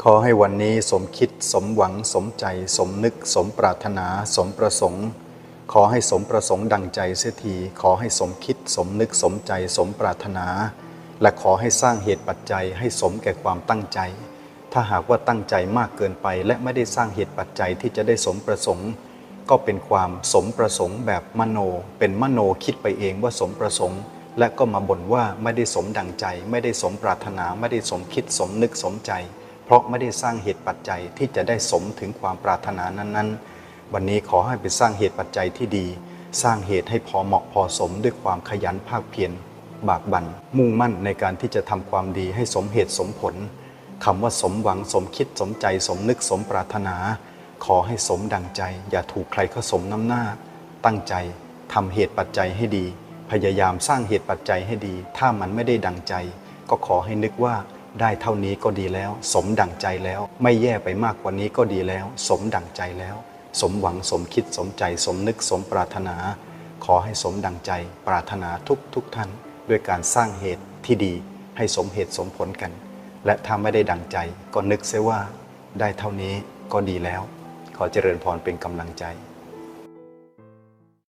ຂໍໃຫ້ວັນນີ້ສົມຄິດ ສົມຫວັງ ສົມໃຈ ສົມນຶກ ສົມປາດຖະໜາ ສົມປະສົງ. ຂໍໃຫ້ສົມປະສົງດັ່ງໃຈເສຍທີ. ຂໍໃຫ້ສົມຄິດ ສົມນຶກ ສົມໃຈ ສົມປາດຖະໜາ ແລະ ຂໍໃຫ້ສ້າງເຫດປັດໄຈໃຫ້ສົມແກ່ຄວາມຕັ້ງໃຈ. ຖ້າຫາກວ່າຕັ້ງໃຈມາກເກີນໄປ ແລະ ໄມ່ໄດ້ສ້າງເຫດປັດໄຈທີ່ຈະໄດ້ສົມປະສົງ, ກໍເປັນຄວາມສົມປະສົງແບບມະໂນ, ເປັນມະໂນຄິດໄປເອງວ່າສົມປະສົງ ແລະ ກໍມາບົ່ນວ່າໄມ່ໄດ້ສົມດັ່ງໃຈ, ໄມ່ໄດ້ສົມປາດຖະໜາ, ໄມ່ໄດ້ສົມຄິດ ສົມນຶກ ສົມໃຈ, ເພາະໄມ່ໄດ້ສ້າງເຫດປັດໄຈທີ່ຈະໄດ້ສົມເຖິງຄວາມປາດຖະໜານັ້ນໆ. ວັນນີ້ຂໍໃຫ້ໄປສ້າງເຫດປັດໄຈທີ່ດີ, ສ້າງເຫດໃຫ້ພໍເໝາະພໍສົມດ້ວຍຄວາມຂະຫຍັນພາກພຽນບາກບັ່ນ, ມຸ່ງໝັ້ນໃນການທີ່ຈະທຳຄວາມດີໃຫ້ສົມເຫດສົມຜົນ. ຄຳວ່າສົມຫວັງ, ສົມຄິດ, ສົມໃຈ, ສົມນຶກ, ສົມປາດຖະໜາ, ຂໍໃຫ້ສົມດັ່ງໃຈ, ຢ່າຖືກໃຜເຂົາສົມນຳໜ້າ. ຕັ້ງໃຈທຳເຫດປັດໄຈໃຫ້ດີ, ພະຍາຍາມສ້າງເຫດປັດໄຈໃຫ້ດີ. ຖ້າມັນໄມ່ໄດ້ດັ່ງໃຈ, ກໍຂໍໃຫ້ນຶກວ່າໄດ້ເທົ່ານີ້ກໍດີແລ້ວ, ສົມດັ່ງໃຈແລ້ວ, ໄມ່ແຍ່ໄປມາກກວ່ານີ້ກໍດີແລ້ວ, ສົມດັ່ງໃຈແລ້ວ. ສົມຫວັງ, ສົມຄິດ, ສົມໃຈ, ສົມນຶກ, ສົມປາດຖະໜາ. ຂໍໃຫ້ສົມດັ່ງໃຈປາດຖະໜາທຸກໆທ່ານ ດ້ວຍການສ້າງເຫດທີ່ດີໃຫ້ສົມເຫດສົມຜົນກັນ ແລະ ຖ້າໄມ່ໄດ້ດັ່ງໃຈ ກໍນຶກເສຍວ່າໄດ້ເທົ່ານີ້ກໍດີແລ້ວ. ຂໍຈະເລີນພອນເປັນກຳລັງໃຈ.